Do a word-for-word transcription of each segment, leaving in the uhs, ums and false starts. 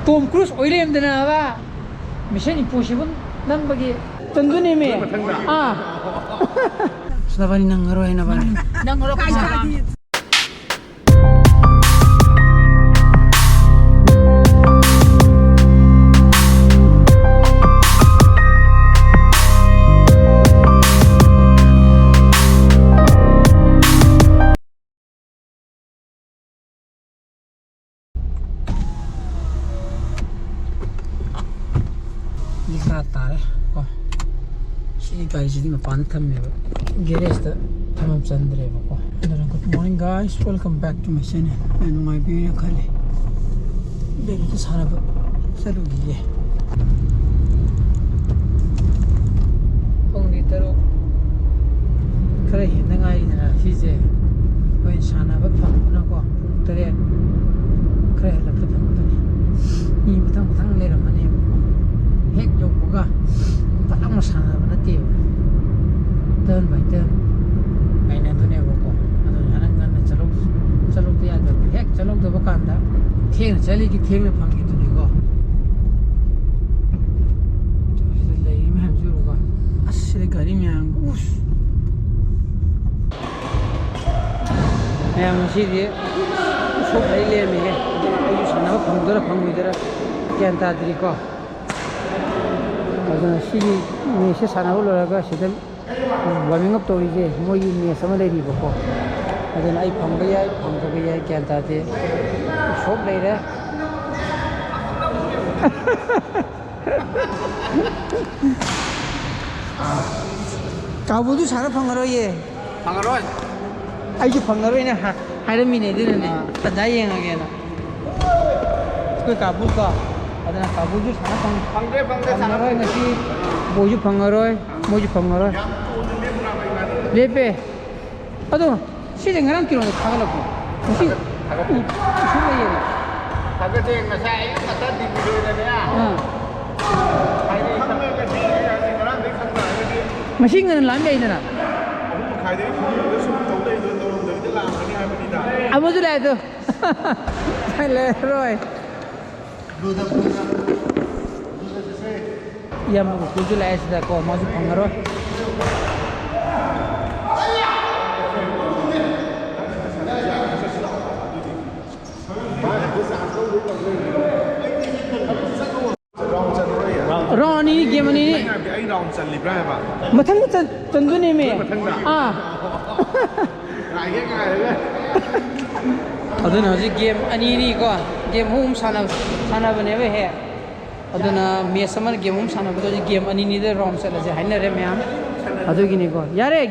ꯇꯣꯝ ꯀ꯭ꯔꯨꯁ ꯑꯣꯏ ꯂꯩꯔꯝꯗꯅꯕ꯫ Mission Impossible ꯅꯝꯕꯒꯤ ꯇꯟꯗꯨꯅꯦꯃꯦ꯫ ꯑꯥ꯫ ꯅꯕꯥꯅꯤ ꯅꯪꯉꯔꯣꯏ, ꯅꯕꯥꯅꯤ꯫ ꯅꯪꯉꯔꯣꯏ꯫ ꯂꯤꯛꯂꯥ ꯇꯥꯔꯦ ꯀꯣ꯫ ꯁꯤ ꯒꯥꯔꯤꯁꯤꯗꯤ ꯃꯄꯥꯟꯗ ꯊꯝꯃꯦꯕ, ꯒꯦꯔꯦꯖꯇ ꯊꯝꯐꯝ ꯆꯟꯗ꯭ꯔꯦꯕꯀꯣ꯫ ꯑꯗꯨꯅ good morning guys, welcome back to my channel. ꯌꯥꯝ ꯅꯨꯡꯉꯥꯏꯕꯤꯔꯦ ꯈꯜꯂꯤ꯫ ꯕꯦꯡꯛꯇ ꯁꯥꯟꯅꯕ ꯆꯠꯂꯨꯈꯤꯒꯦ꯫ ꯄꯨꯡꯗꯤ ꯇꯔꯨꯛ ꯈꯔ ꯍꯦꯟꯗ ꯉꯥꯏꯔꯤꯗꯅ ꯁꯤꯁꯦ꯫ ꯑꯩꯈꯣꯏꯅ ꯁꯥꯟꯅꯕ ꯐꯪꯕꯅꯀꯣ ꯄꯨꯡ ꯇꯔꯦꯠ ꯈꯔ ꯍꯦꯜꯂꯛꯄ ꯐꯪꯒꯗꯅꯤ꯫ ꯃꯤ ꯃꯊꯪ ꯃꯊꯪ ꯂꯩꯔꯝꯃꯅꯦꯕꯀꯣ꯫ ꯍꯦꯛ ꯌꯧꯕꯒ ꯐꯠ ꯂꯥꯎꯅ ꯁꯥꯟꯅꯕ ꯅꯠꯇꯦꯕ, turn by turn ꯉꯥꯏꯅꯗꯣꯏꯅꯦꯕꯀꯣ꯫ ꯑꯗꯨꯅ ꯍꯟꯗꯛ ꯉꯟꯅ ꯆꯠꯍꯧ-, ꯆꯠꯍꯧꯗ ꯌꯥꯗꯕ꯫ ꯍꯦꯛ ꯆꯠꯍꯧꯗꯕ ꯀꯥꯟꯗ ꯊꯦꯡꯅ ꯆꯠꯂꯤꯒꯤ ꯊꯦꯡꯅ ꯐꯪꯈꯤꯗꯨꯅꯤꯀꯣ꯫ ꯁꯤꯗ ꯂꯩꯔꯤ ꯃꯌꯥꯝꯁꯤ ꯎꯔꯨꯀꯣ꯫ ꯑꯁ ꯁꯤꯗ ꯒꯥꯔꯤ ꯃꯌꯥꯝ꯫ ꯎꯁ꯫ ꯃꯌꯥꯝ ꯉꯁꯤꯗꯤ ꯎꯁꯣꯞ ꯂꯩ ꯂꯩꯔꯝꯃꯤꯍꯦ꯫ ꯑꯩꯁꯨ ꯁꯥꯟꯅꯕ ꯐꯪꯗꯣꯏꯔꯥ ꯐꯪꯉꯣꯏꯗꯣꯏꯔꯥ ꯒ꯭ꯌꯥꯟ ꯇꯥꯗ꯭ꯔꯤꯀꯣ꯫ ꯑꯗꯨꯅ ꯁꯤꯒꯤ ꯃꯦꯠꯁꯁꯦ ꯁꯥꯟꯅꯕ ꯂꯣꯏꯔꯒ ꯁꯤꯗ warming up ꯇꯧꯔꯤꯁꯦ ꯃꯣꯏꯒꯤ ꯃꯦꯠꯁ ꯑꯃ ꯂꯩꯔꯤꯕꯀꯣ꯫ ꯑꯗꯨꯅ ꯑꯩ ꯐꯪꯕ ꯌꯥꯏ, ꯐꯪꯗꯕ ꯌꯥꯏ, ꯒ꯭ꯌꯥꯟ ꯇꯥꯗꯦ꯫ ꯎꯁꯣꯞ ꯂꯩꯔꯦ꯫ ꯀꯥꯕꯨꯜꯗꯨ ꯁꯥꯟꯅ ꯐꯪꯉꯔꯣꯏꯌꯦ꯫ ꯐꯪꯉꯔꯣꯏ꯫ ꯑꯩꯁꯨ ꯐꯪꯉꯔꯣꯏꯅ ꯍꯥ-, ꯍꯥꯏꯔꯝꯃꯤꯅꯦ, ꯑꯗꯨꯅꯅꯦ꯫ ꯑꯥ꯫ ꯇꯟꯖꯥ ꯌꯦꯡꯉꯒꯦꯅ꯫ ꯑꯩꯈꯣꯏ ꯀꯥꯕꯨꯜꯀꯣ꯫ ꯑꯗꯨꯅ ꯀꯥꯕꯨꯜꯁꯨ ꯁꯥꯟꯅ ꯐꯪ-, ꯐꯪꯗ꯭ꯔꯦ, ꯐꯪꯗ꯭ꯔꯦ, ꯁꯥꯟꯅ ꯐꯪꯉꯔꯣꯏ ꯐꯪꯗ꯭ꯔꯦ꯫ ꯉꯁꯤ꯫ ꯕꯣꯏꯁꯨ ꯐꯪꯉꯔꯣꯏ, ꯃꯣꯏꯁꯨ ꯐꯪꯉꯔꯣꯏ꯫ ꯌꯥꯝ ꯇꯣꯟꯅ ꯂꯦꯞꯄꯨꯔꯥ ꯃꯩ ꯉꯥꯅꯤ꯫ ꯂꯦꯞꯄꯦ꯫ ꯑꯗꯣ ꯁꯤꯁꯦ ꯉꯔꯥꯡ ꯀꯤꯂꯣꯗ ꯊꯥꯒꯠꯂꯛꯄ꯭ꯔꯣ? ꯉꯁꯤ ꯊꯥꯒꯠ-, ꯎ-, ꯎꯁꯨ ꯂꯩꯌꯦꯅꯦ꯫ ꯊꯥꯒꯠꯁꯦ, ꯉꯁꯥꯏ ꯑꯌꯨꯛ ꯉꯟꯇꯥ ꯗꯤꯜꯂꯤ ꯂꯣꯏꯔꯅꯦ꯫ ꯑꯥ꯫ ꯍꯥꯏꯗꯤ ꯈꯪꯉꯒꯗꯤ, ꯉꯔꯥꯡꯗꯩ ꯈꯪ ꯇꯥꯔꯒꯗꯤ꯫ ꯉꯁꯤ ꯉꯟꯅ ꯂꯥꯛꯑꯝ ꯌꯥꯏꯗꯅ꯫ ꯑꯍꯨꯝ ꯃꯈꯥꯏꯗꯒꯤ ꯈꯪꯉꯒ ꯁꯨꯝ ꯇꯧ ꯂꯩꯗꯣ ꯇꯧꯔꯝꯗꯕꯤꯗ ꯂꯥꯛꯑꯝꯒꯅꯤ ꯍꯥꯏꯕꯅꯤꯗ꯫ ꯑꯃꯁꯨ ꯂꯥꯛꯑꯦ ꯑꯗꯣ꯫ ꯂꯩꯔꯔꯣꯏ꯫ ꯏꯌꯥꯝꯕ ꯒꯣꯀꯨꯜꯁꯨ ꯂꯥꯛꯑꯦ ꯁꯤꯗꯀꯣ, ꯃꯥꯁꯨ ꯐꯪꯉꯔꯣꯏ꯫ Round ꯑꯅꯤ, game ꯑꯅꯤꯅꯤ꯫ ꯑꯩ round ꯆꯜꯂꯤꯕ꯭ꯔꯥ ꯍꯥꯏꯕ? ꯃꯊꯪꯗ ꯆꯟ-, ꯆꯟꯗꯣꯏꯅꯦꯃꯤ꯫ ꯃꯊꯪꯗ? ꯑꯥ꯫ ꯉꯥꯏꯒꯦ, ꯉꯥꯏꯔꯒ꯫ ꯑꯗꯨꯅ ꯍꯧꯖꯤꯛ game ꯑꯅꯤꯅꯤꯀꯣ, game ꯑꯍꯨꯝ ꯁꯥꯟꯅ-, ꯁꯥꯟꯅꯕꯅꯦꯕ ꯍꯦꯛ꯫ ꯑꯗꯨꯅ match ꯑꯃꯅ game ꯑꯍꯨꯝ ꯁꯥꯟꯅꯕꯗꯣ ꯍꯧꯖꯤꯛ game ꯑꯅꯤꯅꯤꯗ round ꯆꯠꯂꯁꯦ ꯍꯥꯏꯅꯔꯦ ꯃꯌꯥꯝ꯫ ꯑꯗꯨꯒꯤꯅꯤꯀꯣ꯫ ꯌꯥꯔꯦ,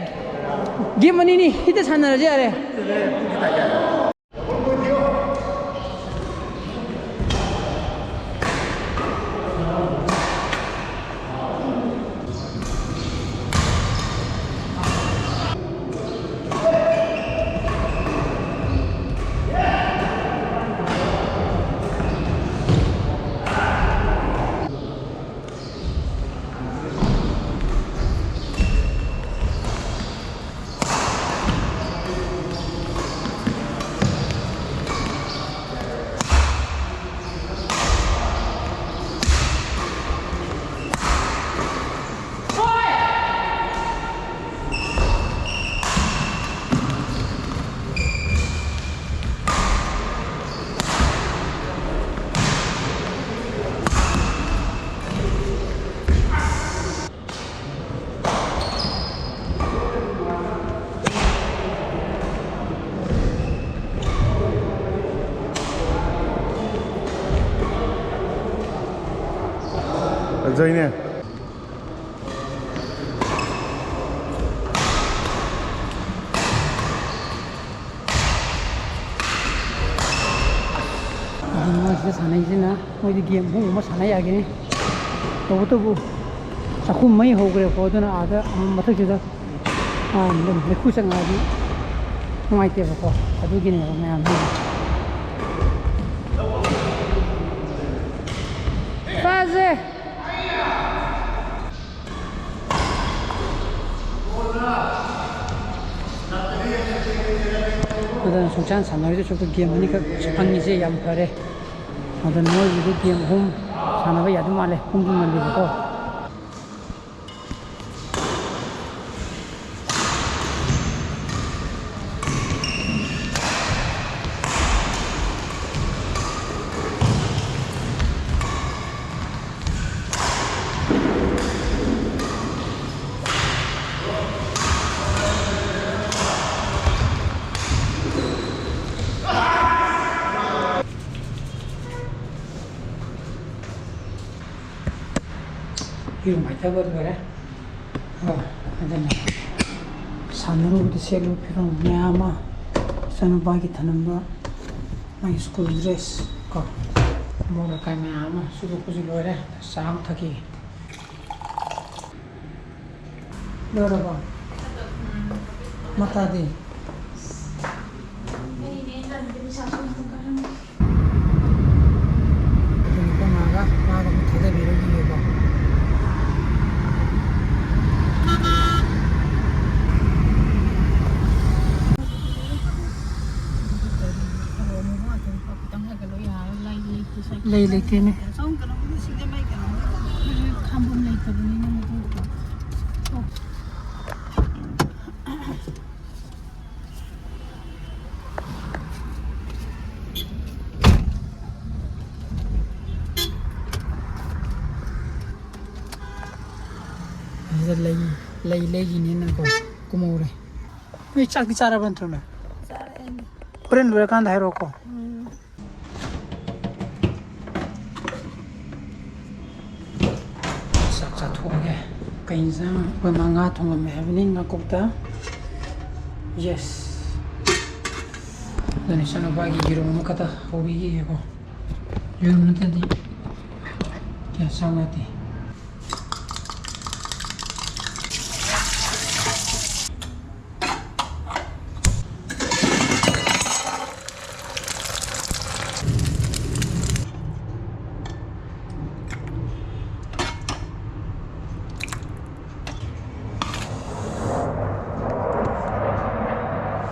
game ꯑꯅꯤꯅꯤ ꯍꯤꯠꯇ ꯁꯥꯟꯅꯔꯁꯦ ꯌꯥꯔꯦ꯫ ꯐꯖꯩꯅꯦ꯫ ꯑꯗꯨ ꯃꯣꯏꯁꯤꯗ ꯁꯥꯟꯅꯩꯁꯤꯅ ꯃꯣꯏꯗꯤ game ꯑꯍꯨꯝ ꯑꯃ ꯁꯥꯟꯅ ꯌꯥꯒꯅꯤ꯫ ꯇꯧꯕꯇꯕꯨ ꯆꯥꯛꯈꯨꯝ ꯃꯩ ꯍꯧꯈ꯭ꯔꯦꯀꯣ, ꯑꯗꯨꯅ ꯑꯥꯗ ꯑꯃ ꯃꯊꯛꯁꯤꯗ, ꯑꯥ, ꯑꯗꯨꯝ ꯃꯩꯈꯨ ꯆꯪꯉꯛꯑꯗꯤ ꯅꯨꯡꯉꯥꯏꯇꯦꯕꯀꯣ, ꯑꯗꯨꯒꯤꯅꯦꯕ ꯃꯌꯥꯝꯁꯦ꯫ ꯆꯥꯁꯦ꯫ ꯑꯗꯨꯅ ꯁꯨꯡꯁꯥꯟ ꯁꯥꯟꯅꯔꯣꯏꯗ ꯁꯔꯨꯛꯇ game ꯑꯅꯤꯈꯛ ꯐꯪꯉꯤꯁꯦ ꯌꯥꯝ ꯐꯔꯦ꯫ ꯑꯗ ꯅꯣꯏꯒꯤꯗꯤ ꯒꯦꯝ ꯑꯍꯨꯝ ꯁꯥꯟꯅꯕ ꯌꯥꯗꯧ ꯃꯥꯜꯂꯦ, ꯄꯨꯡꯁꯨ ꯉꯜꯂꯤꯕꯀꯣ꯫ ꯌꯦꯔꯨꯝ ꯍꯩꯊꯕ ꯂꯣꯏꯔꯦ꯫ ꯑꯣ, ꯑꯗꯨꯅ ꯁꯥꯟꯅꯔꯨꯕꯗ ꯁꯦꯠꯂꯨꯕ ꯐꯤꯔꯣꯜ ꯃꯌꯥꯝ ꯑꯃ, ꯏꯆꯥꯅꯨꯄꯥꯒꯤ ꯊꯅꯝꯕ, ꯃꯥꯒꯤ ꯁ꯭ꯀꯨꯜ ꯗ꯭ꯔꯦꯁ ꯀꯣ, ꯑꯃꯣꯠ ꯑꯀꯥꯏ ꯃꯌꯥꯝ ꯑꯃ ꯁꯨꯗꯣꯛꯄꯁꯨ ꯂꯣꯏꯔꯦ꯫ ꯆꯥ ꯑꯃ ꯊꯛꯈꯤꯒꯦ꯫ ꯂꯣꯏꯔꯕꯣ? ꯃꯇꯥꯗꯤ? ꯑꯗꯨꯅ ꯑꯩꯈꯣꯏ ꯃꯥꯒ ꯃꯥꯒ ꯑꯃꯨꯛ ꯊꯥꯗꯕꯤꯔꯨꯈꯤꯒꯦꯀꯣ꯫ ꯂꯩ ꯂꯩꯇꯦꯅꯦ꯫ ꯈꯥꯝꯕꯝ ꯂꯩꯇꯕꯅꯤꯅ ꯃꯗꯨ꯫ ꯑꯁꯤꯗ ꯂꯩ, ꯂꯩ ꯂꯩꯈꯤꯅꯦꯅꯀꯣ ꯀꯨꯝꯍꯧꯔꯦ꯫ ꯅꯣꯏ ꯆꯥꯛꯇꯤ ꯆꯥꯔꯕ ꯅꯠꯇ꯭ꯔꯣ ꯅꯣꯏ? ꯆꯥꯔꯦ꯫ ꯍꯣꯔꯦꯟ ꯂꯣꯏꯔꯀꯥꯟꯗ ꯍꯥꯏꯔꯛꯑꯣꯀꯣ꯫ ꯎꯝ꯫ ꯆꯥꯛ ꯆꯥꯊꯣꯛꯑꯒꯦ꯫ ꯀꯩ ꯏꯟꯁꯥꯡ? ꯑꯩꯈꯣꯏ ꯃꯥ ꯉꯥ ꯊꯣꯡꯉꯝꯃꯦ ꯍꯥꯏꯕꯅꯤ, ꯉꯥꯀꯧꯇ꯫ Yes꯫ ꯑꯗꯨꯅ ꯏꯆꯥꯅꯨꯄꯥꯒꯤ ꯌꯦꯔꯨꯝ ꯑꯃꯈꯛꯇ ꯍꯧꯕꯤꯈꯤꯒꯦꯀꯣ꯫ ꯌꯦꯔꯨꯝ ꯅꯠꯇ꯭ꯔꯗꯤ ꯀꯌꯥ ꯆꯥꯎ ꯌꯥꯗꯦ꯫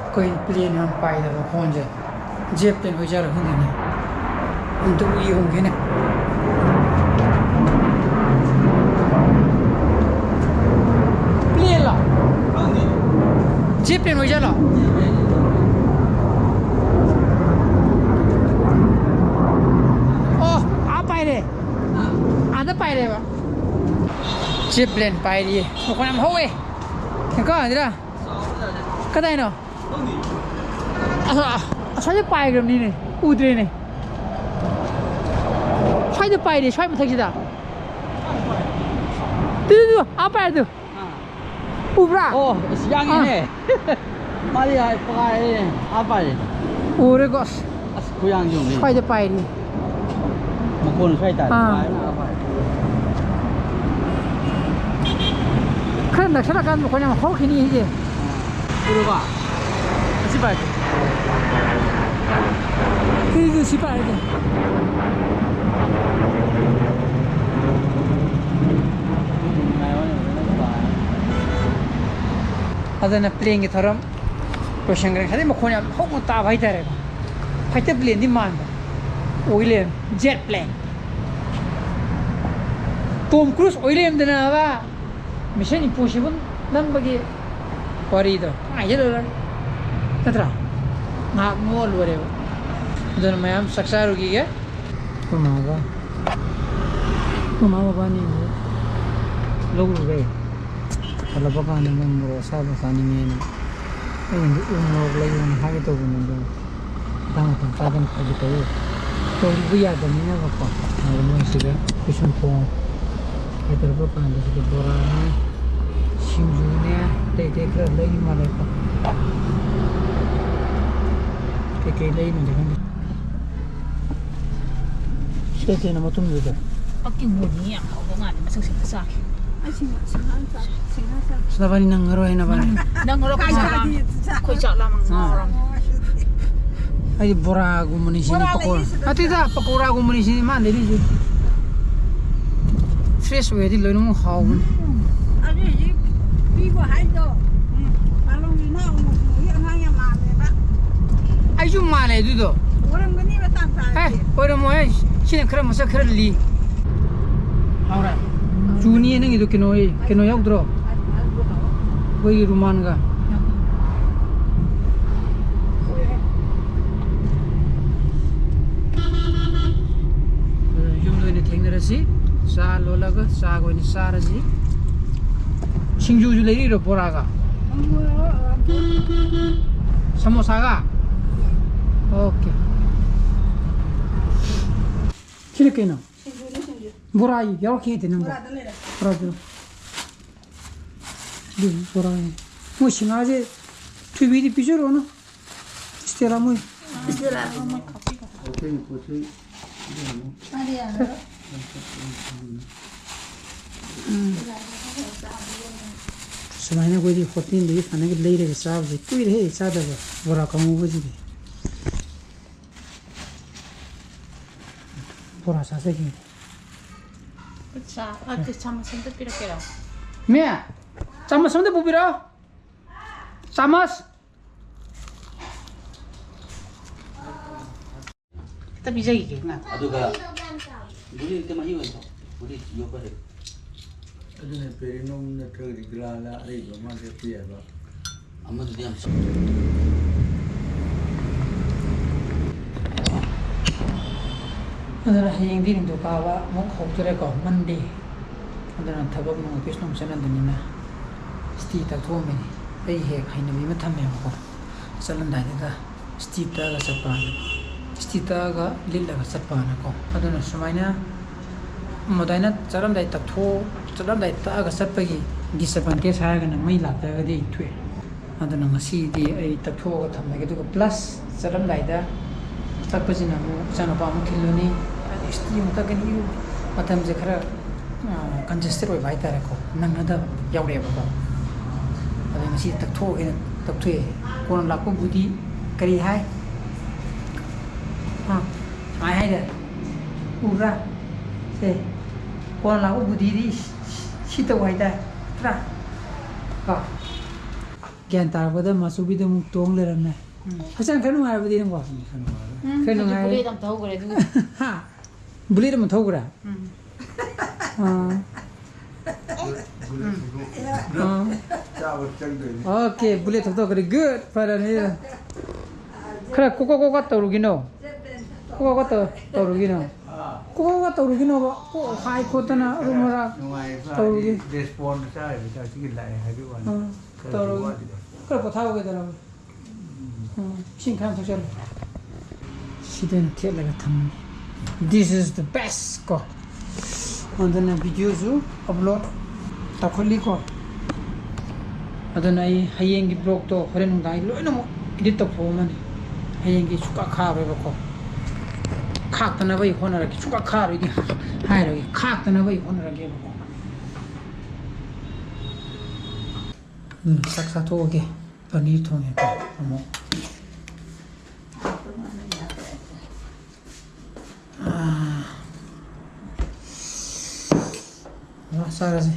ꯑꯩꯈꯣꯏ ꯄ꯭ꯂꯦꯟ ꯌꯥꯝ ꯄꯥꯏꯗꯕ ꯐꯣꯟꯁꯦ, ꯖꯦꯠ ꯄ꯭ꯂꯦꯟ ꯑꯣꯏꯖꯥꯔꯥ ꯈꯪꯗꯦꯅꯦ꯫ ꯑꯝꯇꯕꯨ ꯌꯦꯡꯉꯨꯒꯦꯅꯦ꯫ Plane ꯂꯣ? Jet plane ꯑꯣꯏꯖꯥꯠꯂꯣ? ꯑꯣ, ꯑꯥ ꯄꯥꯏꯔꯦ꯫ ꯑꯥꯗ ꯄꯥꯏꯔꯦꯕ꯫ Jet plane ꯄꯥꯏꯔꯤꯌꯦ꯫ ꯃꯈꯣꯟ ꯌꯥꯝ ꯍꯧꯋꯦ꯫ ꯀꯥ ꯑꯗꯨꯔ? ꯀꯗꯥꯏꯅꯣ? ꯑꯁ-, ꯑꯁ꯭ꯋꯥꯏꯗ ꯄꯥꯏꯈ꯭ꯔꯕꯅꯤꯅꯦ, ꯎꯗ꯭ꯔꯦꯅꯦ꯫ ꯁ꯭ꯋꯥꯏꯗ ꯄꯥꯏꯔꯦ, ꯁ꯭ꯋꯥꯏ ꯃꯊꯛꯁꯤꯗ꯫ ꯇꯨ, ꯇꯨ, ꯇꯨ, ꯑꯥ ꯄꯥꯏꯔꯦ ꯇꯨ꯫ ꯎꯕ꯭ꯔꯥ? ꯑꯣ, ꯑꯁ, ꯌꯥꯡꯉꯤꯅꯦ꯫ ꯃꯥꯗꯤ ꯍꯥꯏ, ꯄꯥꯏꯔꯦ, ꯑꯥ ꯄꯥꯏꯔꯦ꯫ ꯎꯔꯦꯀꯣ, ꯑꯁ꯫ ꯑꯁ, ꯈꯨꯌꯥꯡꯁꯦ ꯌꯦꯡꯉꯨꯅꯦ꯫ ꯁ꯭ꯋꯥꯏꯗ ꯄꯥꯏꯔꯤ꯫ ꯃꯈꯣꯟ ꯁ꯭ꯋꯥꯏ ꯇꯥꯏ꯫ ꯑꯥ꯫ ꯄꯥꯏꯔꯦ, ꯑꯥ ꯄꯥꯏꯔꯦ꯫ ꯈꯔ ꯅꯛꯁꯜꯂꯀꯥꯟꯗ ꯃꯈꯣꯟ ꯌꯥꯝ ꯍꯧꯔꯛꯈꯤꯅꯤ ꯁꯤꯁꯦ꯫ ꯎꯔꯕ? ꯑꯁꯤ ꯄꯥꯏꯔꯦ꯫ ꯁꯤ, ꯁꯤ, ꯁꯤ ꯄꯥꯏꯔꯦ꯫ ꯑꯗꯨꯅ planeꯒꯤ ꯊꯧꯔꯝ ꯂꯣꯏꯁꯟꯈ꯭ꯔꯦ꯫ ꯉꯁꯥꯏꯗꯩ ꯃꯈꯣꯟ ꯌꯥꯝ ꯍꯧꯅ ꯇꯥꯕ ꯍꯥꯏꯇꯥꯔꯦꯀꯣ꯫ Fighter planeꯗꯤ ꯃꯥꯟꯕ꯫ ꯑꯣꯏ ꯂꯩꯔꯝꯃꯦ꯫ Jet plane꯫ Tom Cruise ꯑꯣꯏ ꯂꯩꯔꯝꯗꯅꯕ꯫ Mission Impossible ꯅꯝꯕꯒꯤ ꯋꯥꯔꯤꯗꯣ ꯍꯥꯏꯖꯜꯂꯨꯔꯦ꯫ ꯅꯠꯇ꯭ꯔꯥ? ꯉꯥꯏꯍꯥꯛ ꯅꯣꯛꯑ ꯂꯣꯏꯔꯦꯕ꯫ ꯑꯗꯨꯅ ꯃꯌꯥꯝ ꯆꯥꯛ ꯆꯥꯔꯨꯈꯤꯒꯦ꯫ ꯑꯩꯈꯣꯏ ꯃꯥꯒ ꯑꯩꯈꯣꯏ ꯃꯥ ꯃꯕꯥꯅꯤ ꯑꯃꯨꯛ ꯂꯧꯔꯨꯔꯦ꯫ ꯍꯜꯂꯛꯄ ꯀꯥꯟꯗ ꯃꯣꯏ ꯃꯣꯔꯣꯛ ꯑꯁꯥꯕ ꯆꯥꯅꯤꯡꯉꯦꯅ ꯑꯩꯅꯗꯤ ꯎ ꯃꯣꯔꯣꯛ ꯂꯩꯌꯣꯅ ꯍꯥꯏꯒꯦ ꯇꯧꯕꯅꯦ, ꯑꯗꯣ ꯃꯇꯥꯡ ꯃꯇꯝ ꯆꯥꯗꯅ ꯐꯥꯒꯤ ꯇꯧꯋꯤ꯫ ꯇꯧꯔꯨꯕ ꯌꯥꯗꯕꯅꯤꯅꯀꯣ꯫ ꯑꯗꯣ ꯃꯣꯏ ꯁꯤꯗ ꯀꯨꯏꯁꯟ ꯊꯣꯡ ꯍꯥꯏꯗꯔꯛꯄ ꯀꯥꯟꯗ ꯁꯤꯗ ꯕꯣꯔꯥꯅꯦ, ꯁꯤꯡꯖꯨꯅꯦ, ꯑꯇꯩ ꯑꯇꯩ ꯈꯔ ꯂꯩ ꯃꯥꯜꯂꯦꯀꯣ꯫ ꯀꯩꯀꯩ ꯂꯩꯅꯣꯗꯤ ꯈꯪꯗꯦ꯫ ꯁꯤꯗ ꯊꯦꯡꯅ ꯃꯇꯨꯡꯗꯨꯗ꯫ ꯄꯛꯀꯤ ꯃꯣꯔꯤ ꯌꯥꯝ ꯍꯥꯎꯗꯧ ꯃꯥꯜꯂꯦ, ꯃꯁꯛꯁꯦ ꯑꯝꯇ ꯆꯥꯒꯦ꯫ ꯑꯩ ꯁꯤꯡꯍꯥ, ꯁꯤꯡꯍꯥ ꯆꯥ-, ꯁꯤꯡꯍꯥ ꯆꯥ-, ꯁꯤ ꯅꯕꯥꯅꯤ ꯅꯪꯉꯔꯣꯏ, ꯅꯕꯥꯅꯤ꯫ ꯅꯪꯉꯔꯣꯏ, ꯑꯩꯈꯣꯏ ꯆꯥꯛ ꯂꯥꯝ-, ꯀꯥꯏꯗꯒꯤ ꯆꯥ-, ꯑꯩꯈꯣꯏ ꯆꯥꯛ ꯂꯥꯝꯃ ꯑꯥ꯫ ꯉꯥꯎꯔꯝꯅꯤ꯫ ꯑꯩꯗꯤ ꯕꯣꯔꯥꯒꯨꯝꯕꯅꯤ ꯁꯤꯅꯤ, ꯕꯣꯔꯥ ꯄꯀꯣꯔꯥ꯫ ꯂꯩꯌꯦ ꯁꯤꯗ꯫ ꯅꯠꯇꯦꯗ, ꯄꯀꯣꯔꯥꯒꯨꯝꯕꯅꯤ ꯁꯤꯅꯤ ꯃꯥꯅ ꯂꯩꯔꯤꯁꯦ꯫ Fresh ꯑꯣꯏꯔꯗꯤ ꯂꯣꯏꯅꯃꯛ ꯍꯥꯎꯕꯅꯤ꯫ ꯑꯗꯨ ꯍꯧꯖꯤꯛ ꯄꯤꯕ ꯍꯥꯏꯗꯣ, ꯎꯝ, ꯄꯥꯂꯣꯡꯒꯤ ꯏꯅꯥꯎ ꯃꯁꯨꯒꯤ ꯑꯉꯥꯡ ꯌꯥꯝ ꯃꯥꯜꯂꯦꯕ꯫ ꯑꯩꯁꯨ ꯃꯥꯜꯂꯦ ꯑꯗꯨꯗꯣ꯫ ꯑꯦ, ꯑꯣꯏꯔꯝꯃꯣꯏꯍꯦ꯫ ꯁꯤꯅ ꯈꯔ ꯃꯁꯛ ꯈꯔ ꯂꯤ꯫ ꯍꯥꯎꯔꯦ꯫ ꯆꯨꯅꯤꯌꯦ ꯅꯪꯒꯤꯗꯣ꯫ ꯀꯩꯅꯣ, ꯀꯩꯅꯣ ꯌꯥꯎꯗ꯭ꯔꯣ? ꯑꯩꯈꯣꯏꯒꯤ ꯔꯨꯃꯥꯟꯒ꯫ ꯌꯨꯝꯗ ꯑꯣꯏꯅ ꯊꯦꯡꯅꯔꯁꯤ꯫ ꯆꯥ ꯂꯣꯜꯂꯒ ꯆꯥꯒ ꯑꯣꯏꯅ ꯆꯥꯔꯁꯤ꯫ ꯁꯤꯡꯖꯨꯁꯨ ꯂꯩꯔꯤꯔꯣ ꯕꯣꯔꯥꯒ? ꯁꯃꯣꯁꯥꯒ? ꯑꯣꯀꯦ꯫ ꯁꯤꯅ ꯀꯩꯅꯣ? ꯁꯤꯡꯖꯨꯅꯦ, ꯁꯤꯡꯖꯨ꯫ ꯕꯣꯔꯥ ꯌꯥꯎꯔꯛꯈꯤꯗꯦ ꯅꯪꯕꯣ? ꯕꯣꯔꯥꯗ ꯂꯩꯔꯦ꯫ ꯕꯣꯔꯥꯗꯨ꯫ ꯑꯗꯨ ꯕꯣꯔꯥꯅꯤ꯫ ꯃꯣꯏ ꯁꯤꯡꯍꯥꯁꯦ ꯊꯣꯏꯕꯤꯗꯤ ꯄꯤꯖꯔꯨꯔꯅꯨ꯫ ꯏꯁꯇꯦꯂꯥ ꯃꯣꯏ꯫ ꯏꯁꯇꯦꯂꯥ꯫ ꯑꯇꯩ ꯄꯣꯠ ꯆꯩ ꯃꯥꯗꯤ ꯌꯥꯔꯔꯣꯏ꯫ ꯎꯝ꯫ ꯁꯨꯃꯥꯏꯅ ꯑꯩꯈꯣꯏꯗꯤ ꯍꯣꯇꯦꯜꯗꯒꯤ ꯁꯨꯃꯥꯏꯅꯒ ꯂꯩꯔꯒ ꯆꯥꯕꯁꯦ ꯀꯨꯏꯔꯦꯍꯦ ꯆꯥꯗꯕ, ꯕꯣꯔꯥ ꯀꯥꯡꯍꯧꯒꯁꯤꯗꯤ꯫ ꯕꯣꯔꯥ ꯆꯥꯖꯒꯦ꯫ ꯈꯨꯠꯁꯥ, ꯑ, ꯆꯥꯃꯁ ꯑꯝꯇ ꯄꯤꯔꯛꯀꯦꯔꯣ? ꯃꯦ, ꯆꯥꯃꯁ ꯑꯝꯇ ꯄꯨꯕꯤꯔꯛꯑꯣ꯫ ꯆꯥꯃꯁ꯫ ꯑꯝꯇ ꯄꯤꯖꯈꯤꯒꯦ, ꯉꯥꯏꯈꯣ꯫ ꯑꯗꯨꯒ ꯒꯨꯂꯤ ꯑꯝꯇ ꯃꯍꯤ ꯑꯣꯏꯅ ꯊꯛꯑꯣ꯫ ꯒꯨꯂꯤ ꯌꯣꯠꯄ ꯍꯩ꯫ ꯑꯗꯨꯅ ꯄꯦꯔꯤꯅꯣꯝ ꯅꯠꯇ꯭ꯔꯒꯗꯤ ꯒ꯭ꯂꯥꯂꯥ ꯑꯔꯩꯕ ꯑꯃ ꯂꯦꯞꯄ ꯌꯥꯏꯕ꯫ ꯑꯃꯗꯨꯗꯤ ꯌꯥꯝ ꯁ- ꯑꯗꯨꯅ ꯍꯌꯦꯡꯗꯤ ꯅꯤꯡꯊꯧꯀꯥꯕ ꯑꯃꯨꯛ ꯍꯧꯗꯣꯔꯦꯀꯣ, ꯃꯟꯗꯦ꯫ ꯑꯗꯨꯅ ꯊꯕꯛ ꯅꯨꯡ ꯑꯣꯐꯤꯁ ꯅꯨꯡ ꯆꯠꯅꯗꯕꯅꯤꯅ ꯏꯁꯇꯤ ꯇꯛꯊꯣꯛꯑꯝꯃꯤꯅꯤ꯫ ꯑꯩ ꯍꯦꯛ ꯍꯩꯅꯕꯤ ꯑꯃ ꯊꯝꯃꯦꯕꯀꯣ, ꯆꯠꯂꯝꯗꯥꯏꯗꯨꯗ ꯏꯁꯇꯤ ꯇꯛꯑꯒ ꯆꯠꯄ ꯍꯥꯏꯅ, ꯏꯁꯇꯤ ꯇꯛꯑꯒ ꯂꯤꯠꯂꯒ ꯆꯠꯄ ꯍꯥꯏꯅꯀꯣ꯫ ꯑꯗꯨꯅ ꯁꯨꯃꯥꯏꯅ ꯑꯗꯨꯃꯥꯏꯅ ꯆꯠꯂꯝꯗꯥꯏ ꯇꯛꯊꯣꯛ-, ꯆꯠꯂꯝꯗꯥꯏ ꯇꯛꯑꯒ ꯆꯠꯄꯒꯤ disadvantage ꯍꯥꯏꯔꯒꯅ ꯃꯩ ꯂꯥꯛꯇ꯭ꯔꯒꯗꯤ ꯑꯩ ꯊꯣꯛꯑꯦ꯫ ꯑꯗꯨꯅ ꯉꯁꯤꯗꯤ ꯑꯩ ꯇꯛꯊꯣꯛꯑꯒ ꯊꯝꯃꯒꯦ, ꯑꯗꯨꯒ plus ꯆꯠꯂꯝꯗꯥꯏꯗ ꯇꯛꯄꯁꯤꯅ ꯑꯃꯨꯛ ꯏꯆꯥꯅꯨꯄꯥ ꯑꯃꯨꯛ ꯊꯤꯜꯂꯨꯅꯤ, ꯑꯗꯩ ꯏꯁꯇꯤ ꯑꯃꯨꯛ ꯇꯛꯀꯅꯤ, ꯏꯔꯨ-, ꯃꯇꯝꯁꯦ ꯈꯔ, ꯑ, congested ꯑꯣꯏꯕ ꯍꯥꯏꯇꯥꯔꯦꯀꯣ, ꯅꯪꯅꯗꯕ ꯌꯥꯎꯔꯛꯑꯦꯕꯀꯣ꯫ ꯑꯗꯩ ꯉꯁꯤ ꯇꯛꯊꯣꯛꯑꯒꯦꯅ ꯇꯛꯊꯣꯛꯑꯦ꯫ ꯀꯣꯟꯅ ꯂꯥꯛꯄꯕꯨꯗꯤ ꯀꯔꯤ ꯍꯥꯏ? ꯍꯥ? ꯁꯨꯃꯥꯏ ꯍꯥꯏꯗ, ꯎꯕ꯭ꯔꯥ? ꯁꯦ, ꯀꯣꯟꯅ ꯂꯥꯛꯄ ꯕꯨꯙꯤꯗꯤ ꯁꯤ, ꯁꯤ, ꯁꯤ ꯇꯧ ꯍꯥꯏꯇꯥꯔꯦ, ꯅꯠꯇ꯭ꯔꯥ? ꯀꯣ? ꯒ꯭ꯌꯥꯟ ꯇꯥꯔꯛꯄꯗ ꯃꯆꯨꯕꯤꯗ ꯑꯃꯨꯛ ꯇꯣꯡ ꯂꯩꯔꯝꯃꯦ꯫ ꯎꯝ꯫ ꯍꯛꯆꯥꯡ ꯈꯔ ꯅꯨꯡꯉꯥꯏꯔꯕꯗꯤ ꯅꯪꯕꯣ? ꯎꯝ, ꯈꯔ ꯅꯨꯡꯉꯥꯏꯔꯦ꯫ ꯎꯝ, ꯈꯔ ꯍꯧꯖꯤꯛ ꯅꯨꯡꯉꯥꯏꯔꯦ꯫ ꯕꯨꯂꯦꯠ ꯑꯃ ꯊꯧꯈ꯭ꯔꯦ ꯑꯗꯨꯒ꯫ ꯍꯥ? ꯕꯨꯂꯦꯠ ꯑꯃ ꯊꯧꯈ꯭ꯔꯦ? ꯎꯝ꯫ ꯑꯥ꯫ ꯕꯨꯂꯦꯠ ꯊꯧꯗꯣꯛ-, ꯑꯥ꯫ ꯆꯥꯕ ꯆꯪꯗꯣꯏꯅꯤ꯫ ꯑꯣꯀꯦ, ꯕꯨꯂꯦꯠ ꯊꯧꯗꯣꯛꯈ꯭ꯔꯦ꯫ ꯒꯨꯗ, ꯐꯔꯅꯤ꯫ ꯈꯔ ꯀꯣꯀ ꯀꯣꯀ ꯇꯧꯔꯨꯒꯤꯅꯣ꯫ ꯀꯣꯀ ꯀꯣꯀ ꯇꯧ-, ꯇꯧꯔꯨꯒꯤꯅꯣ꯫ ꯑꯥ꯫ ꯀꯣꯀ ꯀꯣꯀ ꯇꯧꯔꯨꯒꯤꯅꯣꯕ꯫ ꯀꯣꯛ ꯍꯥꯏ ꯈꯣꯠꯇꯅ ꯈꯔ ꯑꯔꯨꯝ ꯑꯔꯥꯛ ꯅꯨꯡꯉꯥꯏꯕ ꯇꯧꯔꯨꯒꯦ꯫ ꯍꯥꯏꯗꯤ ꯔꯦꯁꯄꯣꯟꯁ ꯍꯥꯏꯕꯗ ꯁꯤꯒꯤ ꯂꯥꯛꯑꯦ ꯍꯥꯏꯕꯒꯤ ꯋꯥꯅꯤ꯫ ꯑꯥ, ꯈꯔ ꯇꯧꯔꯨꯒꯦ꯫ ꯋꯥꯠꯂꯤꯗ꯫ ꯈꯔ ꯄꯣꯊꯥꯍꯧꯒꯦ ꯇꯧꯔꯝꯃꯤ꯫ ꯎꯝ, ꯏꯁꯤꯡ ꯈꯔ ꯊꯛꯆꯜꯂꯨ꯫ ꯁꯤꯗ ꯑꯣꯏꯅ ꯊꯦꯠꯂꯒ ꯊꯝꯃꯤ꯫ This is the best ꯀꯣ꯫ ꯑꯗꯨꯅ ꯚꯤꯗꯤꯑꯣꯁꯨ ꯑꯞꯂꯣꯗ ꯇꯧꯈꯠꯂꯤꯀꯣ꯫ ꯑꯗꯨꯅ ꯑꯩ ꯍꯌꯦꯡꯒꯤ ꯕ꯭ꯂꯣꯛꯇꯣ ꯍꯣꯔꯦꯟ ꯅꯨꯡꯗꯥꯡ ꯂꯣꯏꯅꯃꯛ ꯏꯗꯤꯠ ꯇꯧꯊꯣꯛꯑꯝꯃꯅꯤ꯫ ꯍꯌꯦꯡꯒꯤ ꯁꯨꯛꯈꯥꯛ ꯈꯥꯛꯑꯔꯣꯏꯕꯀꯣ꯫ ꯈꯥꯛꯇꯅꯕ ꯑꯩ ꯍꯣꯠꯅꯔꯒꯦ꯫ ꯁꯨꯛꯈꯥꯛ ꯈꯥꯛꯑꯔꯣꯏꯗꯤ ꯍꯥꯏꯔꯣꯏꯒꯦ꯫ ꯈꯥꯛꯇꯅꯕ ꯑꯩ ꯍꯣꯠꯅꯔꯒꯦꯕꯀꯣ꯫ ꯎꯝ, ꯆꯥꯛ ꯆꯥꯊꯣꯛꯑꯒꯦ꯫ ꯄꯅꯤꯔ ꯊꯣꯡꯉꯦꯀꯣ ꯑꯃꯨꯛ꯫ ꯑꯥ꯫ ꯉꯥ ꯆꯥꯔꯁꯦ꯫